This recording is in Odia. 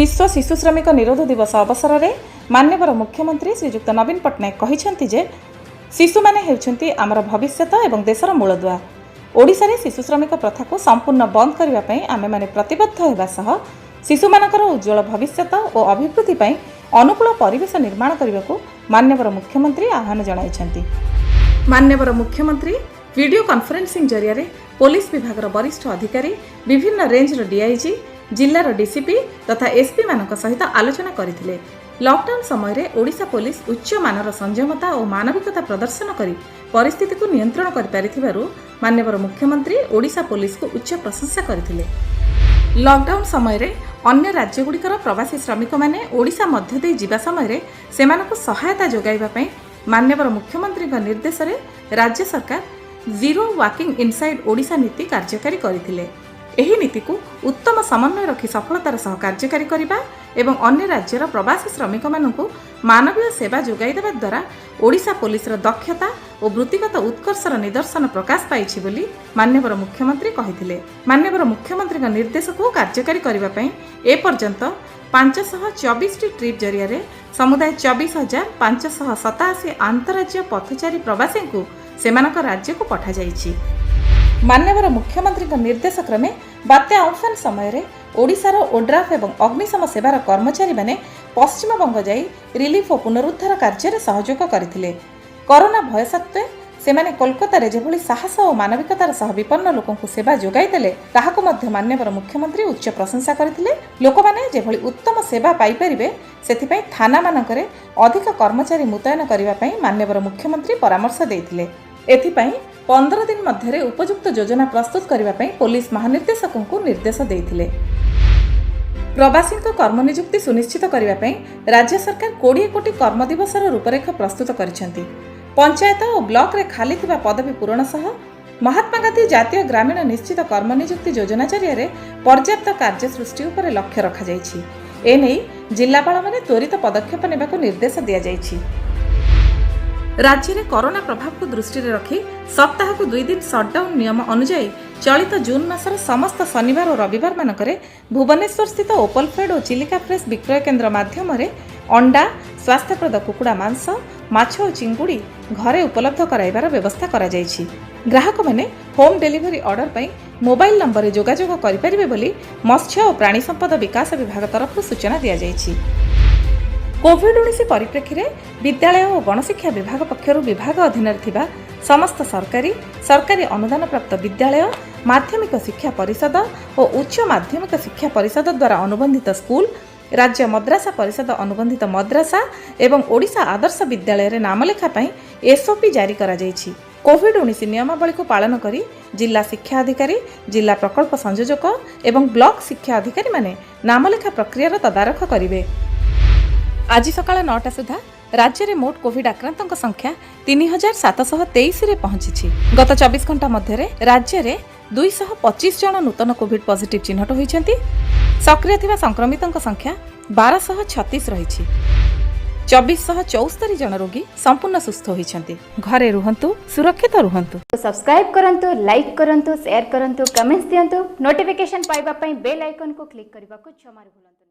ବିଶ୍ୱ ଶିଶୁ ଶ୍ରମିକ ନିରୋଧ ଦିବସ ଅବସରରେ ମାନ୍ୟବର ମୁଖ୍ୟମନ୍ତ୍ରୀ ଶ୍ରୀଯୁକ୍ତ ନବୀନ ପଟ୍ଟନାୟକ କହିଛନ୍ତି ଯେ ଶିଶୁମାନେ ହେଉଛନ୍ତି ଆମର ଭବିଷ୍ୟତ ଏବଂ ଦେଶର ମୂଳଦୁଆ। ଓଡ଼ିଶାରେ ଶିଶୁ ଶ୍ରମିକ ପ୍ରଥାକୁ ସମ୍ପୂର୍ଣ୍ଣ ବନ୍ଦ କରିବା ପାଇଁ ଆମେମାନେ ପ୍ରତିବଦ୍ଧ ହେବା ସହ ଶିଶୁମାନଙ୍କର ଉଜ୍ଜ୍ୱଳ ଭବିଷ୍ୟତ ଓ ଅଭିବୃଦ୍ଧି ପାଇଁ ଅନୁକୂଳ ପରିବେଶ ନିର୍ମାଣ କରିବାକୁ ମାନ୍ୟବର ମୁଖ୍ୟମନ୍ତ୍ରୀ ଆହ୍ୱାନ ଜଣାଇଛନ୍ତି। ମାନ୍ୟବର ମୁଖ୍ୟମନ୍ତ୍ରୀ ଭିଡ଼ିଓ କନଫରେନ୍ସିଂ ଜରିଆରେ ପୋଲିସ ବିଭାଗର ବରିଷ୍ଠ ଅଧିକାରୀ, ବିଭିନ୍ନ ରେଞ୍ଜର ଡିଆଇଜି, ଜିଲ୍ଲାର ଡିସିପି ତଥା ଏସ୍ପିମାନଙ୍କ ସହିତ ଆଲୋଚନା କରିଥିଲେ। ଲକଡାଉନ ସମୟରେ ଓଡ଼ିଶା ପୋଲିସ ଉଚ୍ଚମାନର ସଂଯମତା ଓ ମାନବିକତା ପ୍ରଦର୍ଶନ କରି ପରିସ୍ଥିତିକୁ ନିୟନ୍ତ୍ରଣ କରିପାରିଥିବାରୁ ମାନ୍ୟବର ମୁଖ୍ୟମନ୍ତ୍ରୀ ଓଡ଼ିଶା ପୋଲିସକୁ ଉଚ୍ଚ ପ୍ରଶଂସା କରିଥିଲେ। ଲକଡାଉନ ସମୟରେ ଅନ୍ୟ ରାଜ୍ୟଗୁଡ଼ିକର ପ୍ରବାସୀ ଶ୍ରମିକମାନେ ଓଡ଼ିଶା ମଧ୍ୟ ଦେଇ ଯିବା ସମୟରେ ସେମାନଙ୍କୁ ସହାୟତା ଯୋଗାଇବା ପାଇଁ ମାନ୍ୟବର ମୁଖ୍ୟମନ୍ତ୍ରୀଙ୍କ ନିର୍ଦ୍ଦେଶରେ ରାଜ୍ୟ ସରକାର ଜିରୋ ୱାକିଂ ଇନସାଇଡ୍ ଓଡ଼ିଶା ନୀତି କାର୍ଯ୍ୟକାରୀ କରିଥିଲେ। ଏହି ନୀତିକୁ ଉତ୍ତମ ସମନ୍ୱୟ ରଖି ସଫଳତାର ସହ କାର୍ଯ୍ୟକାରୀ କରିବା ଏବଂ ଅନ୍ୟ ରାଜ୍ୟର ପ୍ରବାସୀ ଶ୍ରମିକମାନଙ୍କୁ ମାନବୀୟ ସେବା ଯୋଗାଇ ଦେବା ଦ୍ୱାରା ଓଡ଼ିଶା ପୋଲିସର ଦକ୍ଷତା ଓ ବୃତ୍ତିଗତ ଉତ୍କର୍ଷର ନିଦର୍ଶନ ପ୍ରକାଶ ପାଇଛି ବୋଲି ମାନ୍ୟବର ମୁଖ୍ୟମନ୍ତ୍ରୀ କହିଥିଲେ। ମାନ୍ୟବର ମୁଖ୍ୟମନ୍ତ୍ରୀଙ୍କ ନିର୍ଦ୍ଦେଶକୁ କାର୍ଯ୍ୟକାରୀ କରିବା ପାଇଁ ଏପର୍ଯ୍ୟନ୍ତ 524ଟି ଟ୍ରିପ୍ ଜରିଆରେ ସମୁଦାୟ 24,587 ଆନ୍ତରାଜ୍ୟ ପଥଚାରୀ ପ୍ରବାସୀଙ୍କୁ ସେମାନଙ୍କ ରାଜ୍ୟକୁ ପଠାଯାଇଛି। ମାନ୍ୟବର ମୁଖ୍ୟମନ୍ତ୍ରୀଙ୍କ ନିର୍ଦ୍ଦେଶ କ୍ରମେ ବାତ୍ୟା ଅମ୍ଫାନ ସମୟରେ ଓଡ଼ିଶାର ଓଡ୍ରାଫ୍ ଏବଂ ଅଗ୍ନିଶମ ସେବାର କର୍ମଚାରୀମାନେ ପଶ୍ଚିମବଙ୍ଗ ଯାଇ ରିଲିଫ୍ ଓ ପୁନରୁଦ୍ଧାର କାର୍ଯ୍ୟରେ ସହଯୋଗ କରିଥିଲେ। କରୋନା ଭୟ ସତ୍ତ୍ୱେ ସେମାନେ କୋଲକାତାରେ ଯେଭଳି ସାହସ ଓ ମାନବିକତାର ସହ ବିପନ୍ନ ଲୋକଙ୍କୁ ସେବା ଯୋଗାଇ ଦେଲେ, ତାହାକୁ ମଧ୍ୟ ମାନ୍ୟବର ମୁଖ୍ୟମନ୍ତ୍ରୀ ଉଚ୍ଚ ପ୍ରଶଂସା କରିଥିଲେ। ଲୋକମାନେ ଯେଭଳି ଉତ୍ତମ ସେବା ପାଇପାରିବେ, ସେଥିପାଇଁ ଥାନାମାନଙ୍କରେ ଅଧିକ କର୍ମଚାରୀ ମୁତୟନ କରିବା ପାଇଁ ମାନ୍ୟବର ମୁଖ୍ୟମନ୍ତ୍ରୀ ପରାମର୍ଶ ଦେଇଥିଲେ। ଏଥିପାଇଁ 15 ଦିନ ମଧ୍ୟରେ ଉପଯୁକ୍ତ ଯୋଜନା ପ୍ରସ୍ତୁତ କରିବା ପାଇଁ ପୋଲିସ ମହାନିର୍ଦ୍ଦେଶକଙ୍କୁ ନିର୍ଦ୍ଦେଶ ଦେଇଥିଲେ। ପ୍ରବାସୀଙ୍କ କର୍ମନିଯୁକ୍ତି ସୁନିଶ୍ଚିତ କରିବା ପାଇଁ ରାଜ୍ୟ ସରକାର 20 କୋଟି କର୍ମଦିବସର ରୂପରେଖ ପ୍ରସ୍ତୁତ କରିଛନ୍ତି। ପଞ୍ଚାୟତ ଓ ବ୍ଲକରେ ଖାଲି ଥିବା ପଦବୀ ପୂରଣ ସହ ମହାତ୍ମା ଗାନ୍ଧୀ ଜାତୀୟ ଗ୍ରାମୀଣ ନିଶ୍ଚିତ କର୍ମନିଯୁକ୍ତି ଯୋଜନା ଜରିଆରେ ପର୍ଯ୍ୟାପ୍ତ କାର୍ଯ୍ୟ ସୃଷ୍ଟି ଉପରେ ଲକ୍ଷ୍ୟ ରଖାଯାଇଛି। ଏନେଇ ଜିଲ୍ଲାପାଳମାନେ ତ୍ୱରିତ ପଦକ୍ଷେପ ନେବାକୁ ନିର୍ଦ୍ଦେଶ ଦିଆଯାଇଛି। ରାଜ୍ୟରେ କରୋନା ପ୍ରଭାବକୁ ଦୃଷ୍ଟିରେ ରଖି ସପ୍ତାହକୁ 2 ଦିନ ସଟ୍ଡାଉନ୍ ନିୟମ ଅନୁଯାୟୀ ଚଳିତ ଜୁନ୍ ମାସର ସମସ୍ତ ଶନିବାର ଓ ରବିବାରମାନଙ୍କରେ ଭୁବନେଶ୍ୱରସ୍ଥିତ ଓପଲଫେଡ୍ ଓ ଚିଲିକା ଫ୍ରେଶ୍ ବିକ୍ରୟ କେନ୍ଦ୍ର ମାଧ୍ୟମରେ ଅଣ୍ଡା, ସ୍ୱାସ୍ଥ୍ୟପ୍ରଦ କୁକୁଡ଼ା ମାଂସ, ମାଛ ଓ ଚିଙ୍ଗୁଡ଼ି ଘରେ ଉପଲବ୍ଧ କରାଇବାର ବ୍ୟବସ୍ଥା କରାଯାଇଛି। ଗ୍ରାହକମାନେ ହୋମ୍ ଡେଲିଭରି ଅର୍ଡର ପାଇଁ ମୋବାଇଲ ନମ୍ବରରେ ଯୋଗାଯୋଗ କରିପାରିବେ ବୋଲି ମତ୍ସ୍ୟ ଓ ପ୍ରାଣୀ ସମ୍ପଦ ବିକାଶ ବିଭାଗ ତରଫରୁ ସୂଚନା ଦିଆଯାଇଛି। କୋଭିଡ-19 ପରିପ୍ରେକ୍ଷୀରେ ବିଦ୍ୟାଳୟ ଓ ଗଣଶିକ୍ଷା ବିଭାଗ ପକ୍ଷରୁ ବିଭାଗ ଅଧୀନରେ ଥିବା ସମସ୍ତ ସରକାରୀ, ସରକାରୀ ଅନୁଦାନପ୍ରାପ୍ତ ବିଦ୍ୟାଳୟ, ମାଧ୍ୟମିକ ଶିକ୍ଷା ପରିଷଦ ଓ ଉଚ୍ଚ ମାଧ୍ୟମିକ ଶିକ୍ଷା ପରିଷଦ ଦ୍ୱାରା ଅନୁବନ୍ଧିତ ସ୍କୁଲ, ରାଜ୍ୟ ମଦ୍ରାସା ପରିଷଦ ଅନୁବନ୍ଧିତ ମଦ୍ରାସା ଏବଂ ଓଡ଼ିଶା ଆଦର୍ଶ ବିଦ୍ୟାଳୟରେ ନାମଲେଖା ପାଇଁ ଏସ୍ଓପି ଜାରି କରାଯାଇଛି। କୋଭିଡ-19 ନିୟମାବଳୀକୁ ପାଳନ କରି ଜିଲ୍ଲା ଶିକ୍ଷା ଅଧିକାରୀ, ଜିଲ୍ଲା ପ୍ରକଳ୍ପ ସଂଯୋଜକ ଏବଂ ବ୍ଲକ ଶିକ୍ଷା ଅଧିକାରୀମାନେ ନାମଲେଖା ପ୍ରକ୍ରିୟାର ତଦାରଖ କରିବେ। ଆଜି ସକାଳ 9ଟା ସୁଦ୍ଧା ରାଜ୍ୟରେ ମୋଟ କୋଭିଡ୍ ଆକ୍ରାନ୍ତଙ୍କ ସଂଖ୍ୟା 3723ରେ ପହଞ୍ଚିଛି। ଗତ 24 ଘଣ୍ଟା ମଧ୍ୟରେ ରାଜ୍ୟରେ 225 ଜଣ ନୂତନ କୋଭିଡ୍ ପଜିଟିଭ୍ ଚିହ୍ନଟ ହୋଇଛନ୍ତି। ସକ୍ରିୟ ଥିବା ସଂକ୍ରମିତଙ୍କ ସଂଖ୍ୟା 1236 ରହିଛି। 2474 ଜଣ ରୋଗୀ ସମ୍ପୂର୍ଣ୍ଣ ସୁସ୍ଥ ହୋଇଛନ୍ତି। ଘରେ ରୁହନ୍ତୁ, ସୁରକ୍ଷିତ ରୁହନ୍ତୁ। ସବସ୍କ୍ରାଇବ୍ କରନ୍ତୁ, ଲାଇକ୍ କରନ୍ତୁ, ସେୟାର କରନ୍ତୁ, କମେଣ୍ଟସ୍ ଦିଅନ୍ତୁ। ନୋଟିଫିକେସନ୍ ପାଇବା ପାଇଁ ବେଲ୍ ଆଇକନ୍କୁ କ୍ଲିକ୍ କରିବାକୁ ଜମାରୁ ଭୁଲନ୍ତୁନି।